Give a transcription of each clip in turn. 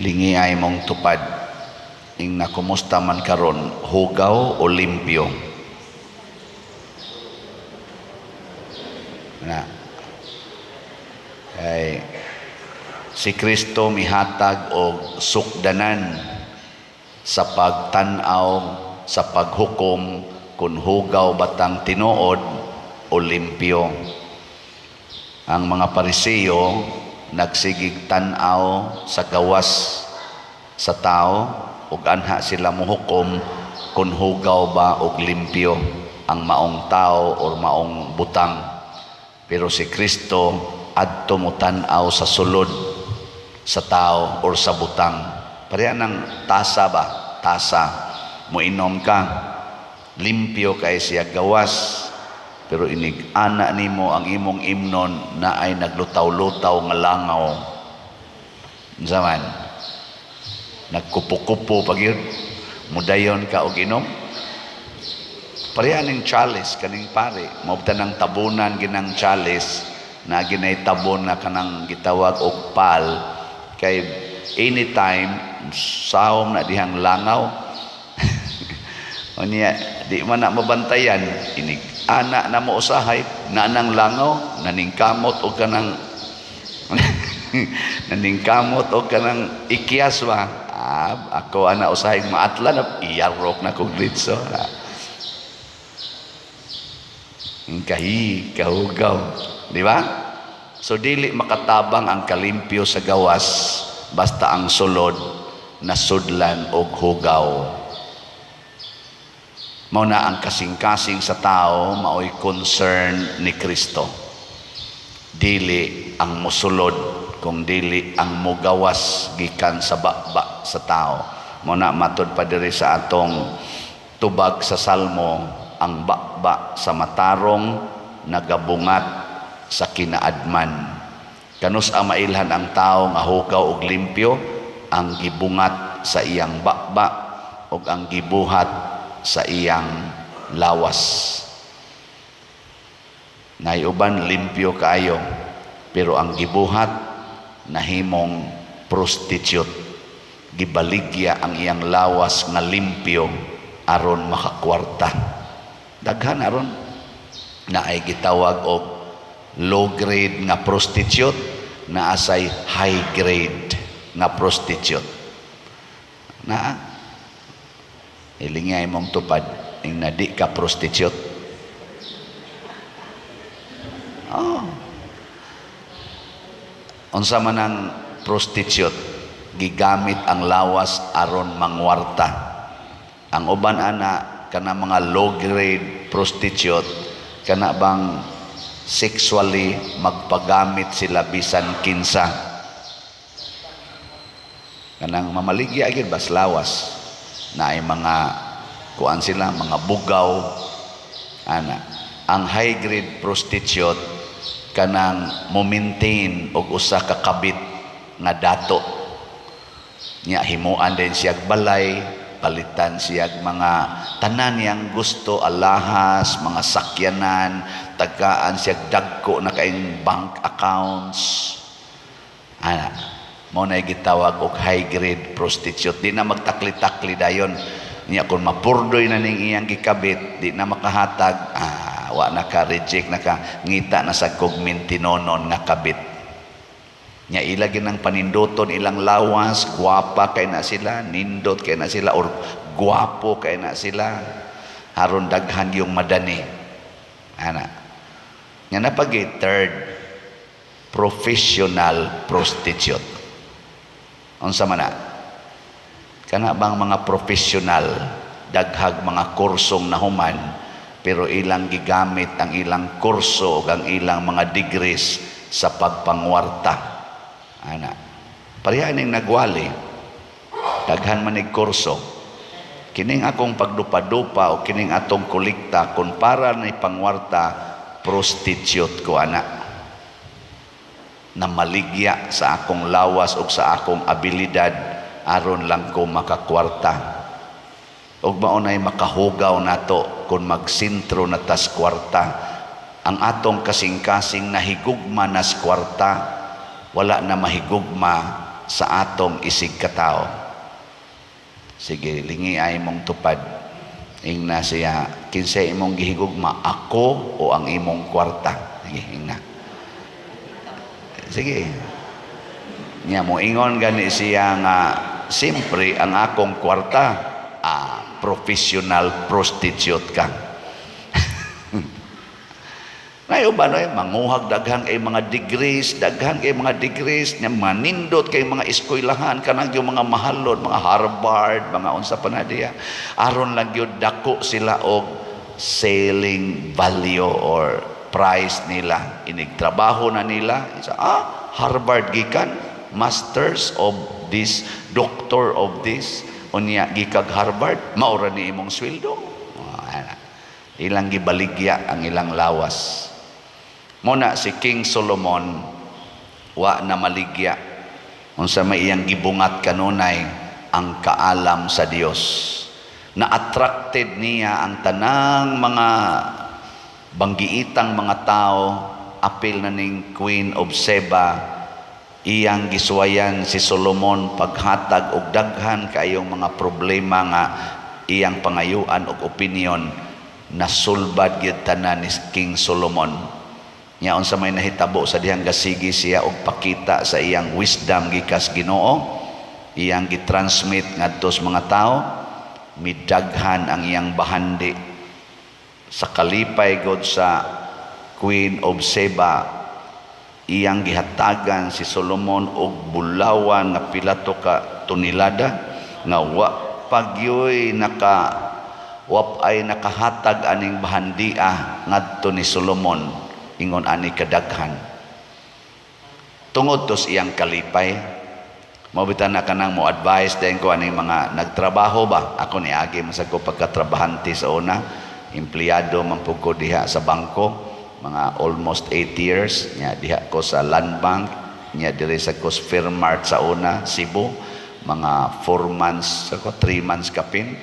Lingiay mong tupad. Ing nakumusta man karon, hugaw o limpyo? Na. Kay si Kristo mihatag og sukdanan sa pagtan-aw, sa paghukom kung hugaw batang tinuod o limpyo. Ang mga Pariseo nagsigig tan-aw sa gawas sa tao ug anha sila mohukom kung hugaw ba og limpyo ang maong tao or maong butang. Pero si Kristo adto mo tan-aw sa sulod sa tao or sa butang. Pareha ng tasa ba? Tasa. Moinom ka. Limpyo kay siya gawas. Pero inig ana nimo ang imong imnon na ay naglutaw-lutaw nga langaw. Unsa man? Nagkupo-kupo pag yun. Mudayon ka og inom. Pareha ning chalice kaning pare. Mao ng tabunan ginang chalice na ginay tabon na kanang gitawag og pal kay anytime sawom na dihang langaw. Unya di man na mabantayan, inig ana na mo usahay na nang langaw, naningkamot og kanang naningkamot og kanang ikyas ba. Ah, ako ana usahay maatla na iyarok na kog litso. Kahi kahugaw, di ba? So dili makatabang ang kalimpyo sa gawas basta ang sulod nasudlan og hugaw. Mao na ang kasing-kasing sa tao maoy concern ni Kristo. Dili ang musulod kung dili ang mugawas gikan sa baba sa tao. Mao na matud pa diri sa atong tubag sa Salmo, ang baba sa matarong nagabungat sa kinaadman. Kanus ang mailhan ang tao nga hugaw og limpyo? Ang gibungat sa iyang baba ug ang gibuhat sa iyang lawas. Naiuban limpyo kaayo, pero ang gibuhat nahimong prostitute. Gibaligya ang iyang lawas nga limpyo aron makakwarta. Daghan aron na ay gitawag og low grade nga prostitute, naa say high grade nga prostitute. Na ilingay mong tupad ing na di ka prostitute. Oh. Unsa man ang prostitute? Gigamit ang lawas aron mangwarta. Ang uban ana kana mga low grade prostitute, kana bang sexually magpagamit sila bisan kinsa, kanang mamaligya gyud bas lawas na ay mga kuan sila, mga bugaw ana. Ang high grade prostitute, kanang mo maintain og usa ka kabit nga dato nya, himuan din siya balay, palitan siya mga tanan niyang gusto, alahas, mga sakyanan, tagaan siya dagko na kaing bank accounts ana. Mao na gitawag og high grade prostitute. Di na magtakli-takli dayon niya kung mapurdoy na ning iyang gikabit, di na makahatag, ah, wa na ka, reject na ka, ngita na sa kog mintinonon nga kabit nya. Ila ginang paninduton ilang lawas, gwapa kay na sila, nindot kay na sila or gwapo kay na sila aron daghan yung madani ana. Nga napagi third, professional prostitute. Unsa man na? Kana bang mga professional, daghag mga kursong nahuman, pero ilang gigamit ang ilang kurso ug ang ilang mga degrees sa pagpangwarta ana. Pareha ning nagwali, daghan man nig kurso. Kining akong pagdupa-dupa o kining atong kolekta, kung para ni pangwarta, prostitute ko ana, na maligya sa akong lawas o sa akong abilidad aron lang ko makakwarta. Ug mao nay makahugaw nato kung magsentro na tas kwarta. Ang atong kasing-kasing nahigugma nas kwarta, wala na mahigugma sa atong isig katao. Sige, lingi ay imong tupad. Ingna siya, "Kinsa imong gihigugma, ako o ang imong kwarta?" Sige, ingna. Sige. Nya mo ingon gani siya nga, "Siyempre ang akong kwarta." Ah, professional prostitute ka. Ngayon ba, no, manguhag daghan kay mga degrees, daghan kay mga degrees, nya manindot kay mga eskwelahan, kanang yung mga mahalon, mga Harvard, mga unsa pa na diya. Aron lang gyud dako sila og selling value or price nila. Inig trabaho na nila, isa, Harvard gikan, masters of this, doctor of this, unya gikag Harvard, maura ni imong sweldo. Ah, ana. Ilang gibaligya ang ilang lawas. Muna si King Solomon wa na maligya. Unsa may iyang gibungat kanunay? Ang kaalam sa Dios. Na-attracted niya ang tanang mga banggiitang mga tao, apil na ning Queen of Seba. Iyang gisuwayan si Solomon paghatag og daghan kaayong mga problema nga iyang pangayuan og opinion. Nasulbad gyud tanan ni King Solomon. Nya unsa may nahitabo sa dihang gasigi siya og pakita sa iyang wisdom gikas Ginoo, iyang gitransmit ngadto sa mga tao, midaghan ang iyang bahandi. Sa kalipay god sa Queen of Seba, iyang gihatagan si Solomon og bulawan nga pila to ka tonelada nga wa pagyoy naka wap ay nakahatag aning bahandia ngadto ni Solomon ingon ani kadaghan tungod tos iyang kalipay. Mao bitaw na kanang mo advice din ko aning mga nagtrabaho ba. Ako ni agi man sa ko pagkatrabahante sa una, empleyado man pud ko diha sa bangko mga almost 8 years, nya diha ko sa Land Bank, nya diri sa ko sa Fairmart sa una, Cebu, mga 4 months ako, 3 months kapin.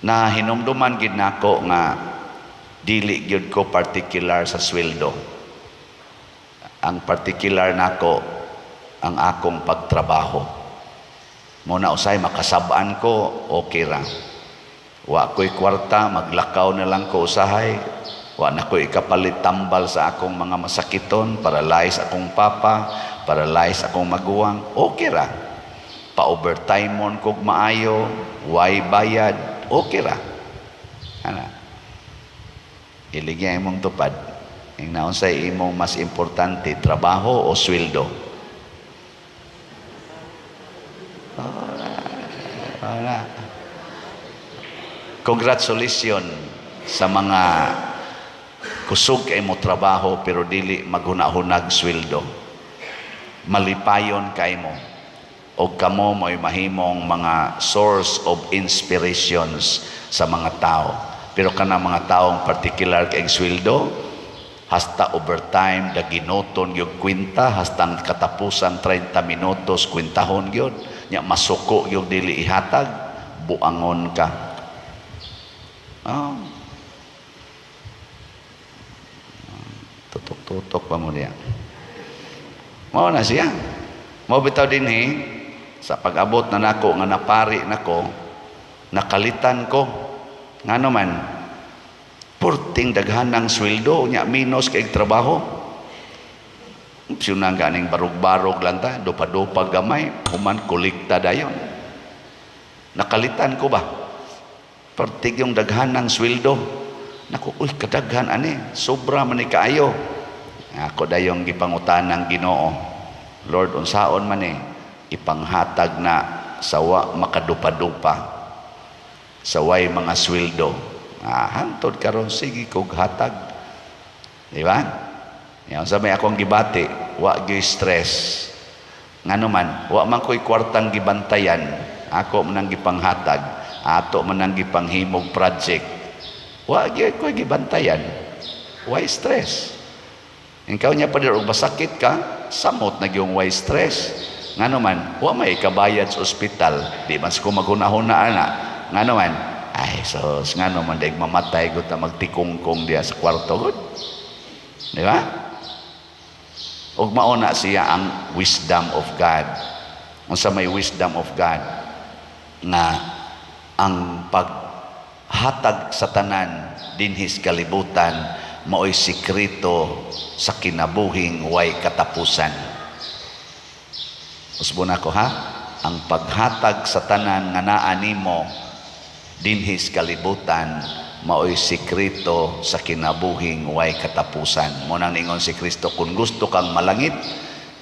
Na hinumduman gid nako nga dili gyud ko particular sa sweldo. Ang particular nako ang akong pagtrabaho. Mo na usay makasab-an ko, okay ra. Wa ko'y kwarta, maglakaw na lang ko usahay. Wa na ko'y ikapalit tambal sa akong mga masakiton, paralyze akong papa, paralyze akong maguwang, okay ra. Pa-overtime mon kog maayo, way bayad, okay ra. Ana. Iligya imong tupad. Ing naunsay imong mas importante, trabaho o sweldo? Wala. Congratulations sa mga kusog kay mo trabaho pero dili maghuna-hunag sweldo. Malipayon kay mo. O kamo mo'y mahimong mga source of inspirations sa mga tao. Pero kana mga taong particular kay sweldo, hasta overtime daginoton gyud kwenta, hasta ang katapusan 30 minutos kwentahon gyud, nya masuko gyud dili ihatag, buangon ka. Oh. Tutok-tutok pa mo niya. Mao na siya. Mao bitaw dinhi sa pag-abot na nako nga napari nako, nakalitan ko. Ngano man purting daghan ng sweldo nya minus kay trabaho. Opsyonan ganing barug-barug lang ta, dupa-dupa gamay, human kolekta dayon. Nakalitan ko ba? Pertig yung daghan ng sweldo. Naku, uy, kadaghan ani, sobra man ni kaayo. Ako dayong gipangutan ng Ginoo. "Lord, unsaon man eh?" "Ipanghatag na sawa makadupa-dupa. Saway mga sweldo." Ah, hantod karon sige kog hatag. Di ba? Yan sa may akong gibati, wa gyud stress. Ngano man, wa man ko'y kwartang gibantayan, ako man ang gipanghatag, ato man ang gipanghimog project. Wa gyud ko'y gibantayan. Why stress? Ikaw niya pa og masakit ka, samot na gyung why stress. Ngano man, wa may ikabayad sa ospital, di man ko maghuna-huna ana. Ngano man, ay sos, ngano man daig mamatay gud ta magtikungkong diya sa kwarto gud. Di ba? Ug mao na siya ang wisdom of God. Unsa may wisdom of God? Nga ang paghatag sa tanan dinhis kalibutan mao'y sikreto sa kinabuhing way katapusan. Usbon ako, ha? Ang paghatag sa tanan nga naa nimo dinhis kalibutan mao'y sikreto sa kinabuhing way katapusan. Mao nang ningon si Kristo, "Kung gusto kang malangit,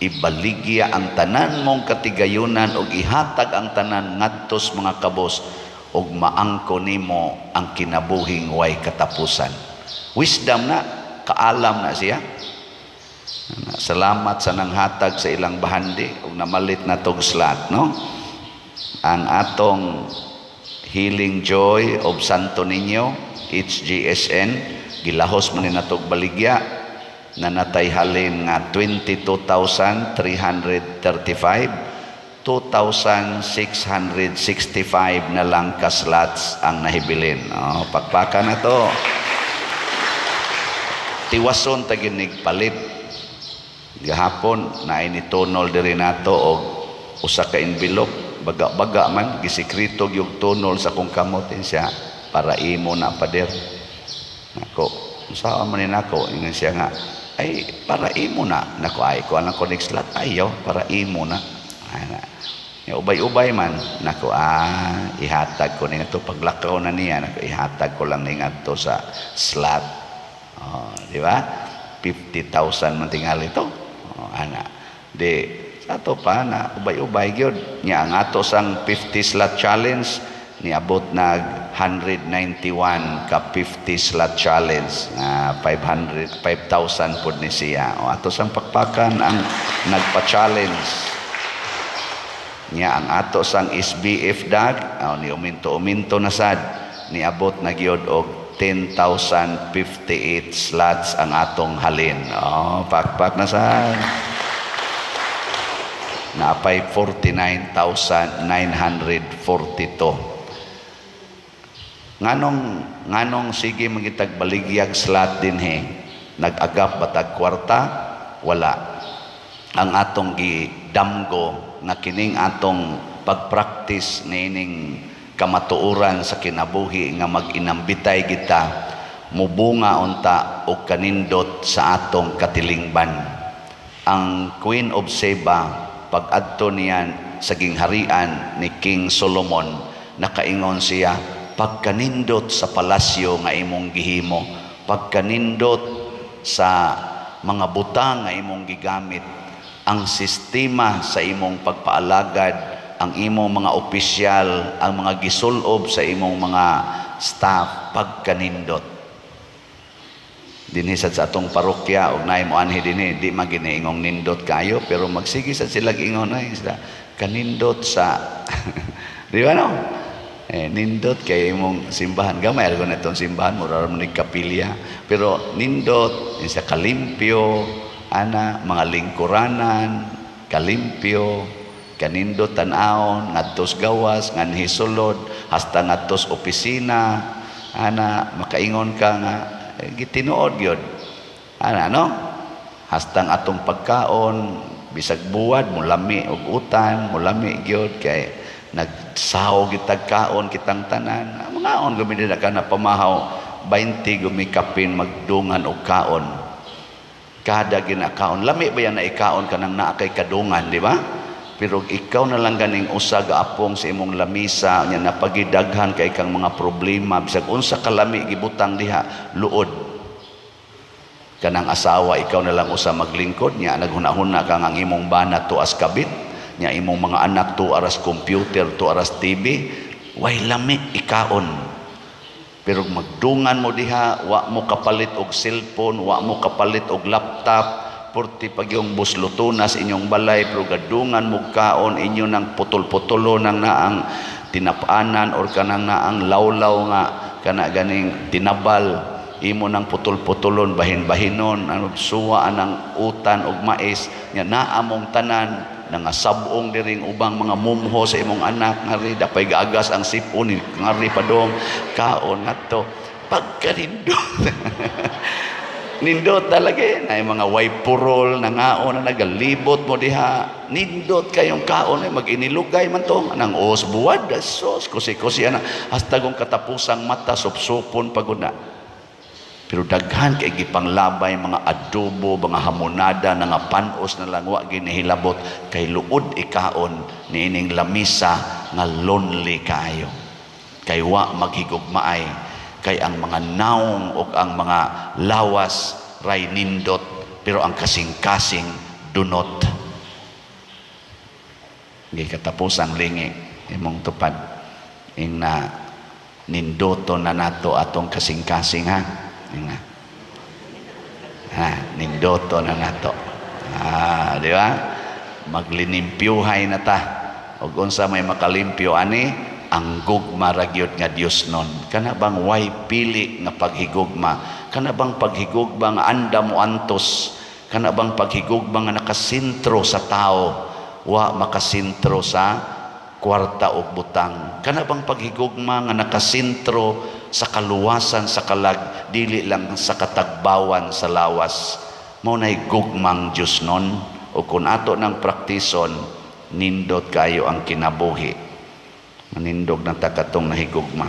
ibaligya ang tanan mong katigayunan ug ihatag ang tanan ngadto sa mga kabos ug maangko nimo ang kinabuhing way katapusan." Wisdom na, kaalam na siya. Salamat sa nanghatag sa ilang bahandi ug namalit na tog slot, no? Ang atong Healing Joy of Santo Niño, HGSN, gilahos man ni natog baligya na natay halin nga 22,335, 2,665 na lang ka slots ang nahibilin. Oh, pakpaka na to. Tiwason ta ginig palit. Gahapon naay ni tunol diri nato og usa ka envelope, baga-baga man, gisikreto yung tunol sa akong kamot siya, "Para imo na, pader." Nako, unsa man ni nako? Ingon siya nga, "Ay, para imo na." Nako, ay ko anang ko next slot, ayo para imo na. Ana. Ya, ubay-ubay man nako, ah, ihatag ko ni to paglakaw na niya. Nako, ihatag ko lang ni ngadto sa slot. Oh, di ba? 50,000 man tingali to. Oh, ana. Di sa ato pa na ubay-ubay gyud nya ang ato sang 50 slot challenge, niabot nag 191 ka 50 slot challenge nga 500 5,000 pod ni siya. O, ato sang pakpakan ang nagpa-challenge niya. Ang ato sang SBF dag, oh, ni uminto-uminto na sad, niabot na gyud og 10,058 slots ang atong halin. Oh, pakpak na sad. Naapay 49,942. Nganong sige magitag baligyag slot dinhi? Nag-agap batag kwarta? Wala. Ang atong gidamgo nga kining atong pagpraktis niining kamatuoran sa kinabuhi nga mag-inambitay kita, mubunga unta og kanindot sa atong katilingban. Ang Queen of Sheba, pag-adto niyan sa gingharian ni King Solomon, nakaingon siya, "Pagkanindot sa palasyo nga imong gihimo, pagkanindot sa mga butang nga imong gigamit, ang sistema sa imong pagpaalagad, ang imong mga opisyal, ang mga gisulob sa imong mga staff, pagkanindot." Dinhi sad sa atong parokya og naay mo anhi dinhi, di man giniingong nindot kayo, pero magsige sad sila ingon ay sila kanindot sa, di ba, no? Eh, nindot kay imong simbahan. Gamay ra na itong simbahan, mura ra man ni kapilya, pero nindot sa kalimpyo ana, mga lingkuranan kalimpyo, kanindot tan-awon ngadtos gawas, nganhi sulod, hasta ngadtos opisina ana, makaingon ka nga eh, gitinuod gyud ana, no? Hastang atong pagkaon, bisag buwad, mulami og utan, mulami gyud kay nagsaho gitag kaon kitang tanan. Mangaon gumi na ka na pamahaw, 20 gumi kapin magdungan og kaon. Kada ginakaon, lami ba yan na ikaon ka nang naa kay kadungan, di ba? Pero ikaw na lang ganing usa gaapong sa imong lamisa nya, napagidaghan kay kang mga problema, bisag unsa kalami gibutang diha, luod. Kanang asawa, ikaw na lang usa maglingkod nya, naghuna-huna ka nga ang imong bana tuas kabit nya, imong mga anak tuaras computer, tuaras TV, way lami ikaon. Pero magdungan mo diha, wa mo kapalit og cellphone, wa mo kapalit og laptop, purti pag yung buslutunas inyong balay, pero gadungan mo kaon, inyo nang putol-putulo nang naang tinapanan or kanang naang lawlaw nga kana ganing tinabal, imo nang putol-putulon, bahin-bahinon, ano, suwa anang utan og mais nya, naa mong tanan, nangasabong diring ubang mga mumho sa imong anak, ngari dapay gaagas ang sipon, ngari padong kaon ngadto, pagkanindot. Nindot talaga eh. Na mga way purol, nangaon na nagalibot mo diha. Nindot kayong kaon eh, mag-inilugay man to. Anang os buwad, sos, kusi-kusi ana. Hasta kung katapusang mata, supsupon pagod na. Pero daghan kay gipanglabay mga adobo, mga hamonada, nga panos na lang wa ginihilabot kay luod ikaon niining lamisa nga lonely kaayo. Kay wa maghigugmaay, kay ang mga naong o ang mga lawas ray nindot, pero ang kasing-kasing dunot. Gikatapos ang lingi imong tupad ing na nindoto na nato atong kasing-kasing, ha. Ing na. Ha, nindoto na nato. Ah, di ba? Maglinimpyuhay na ta. Ug unsa may makalimpyo ani? Ang gugma ra gyud nga Dios nun. Kana bang way pili nga paghigugma? Kana bang paghigugma nga anda mo antos? Kana bang paghigugma nga nakasentro sa tao? Wa makasentro sa kwarta o butang. Kana bang paghigugma nga nakasentro sa kaluwasan sa kalag, dili lang sa katagbawan sa lawas? Mao nay gugmang Dios nun. O kung ato ng praktison, nindot kayo ang kinabuhi. Manindog na ta katong nahigugma.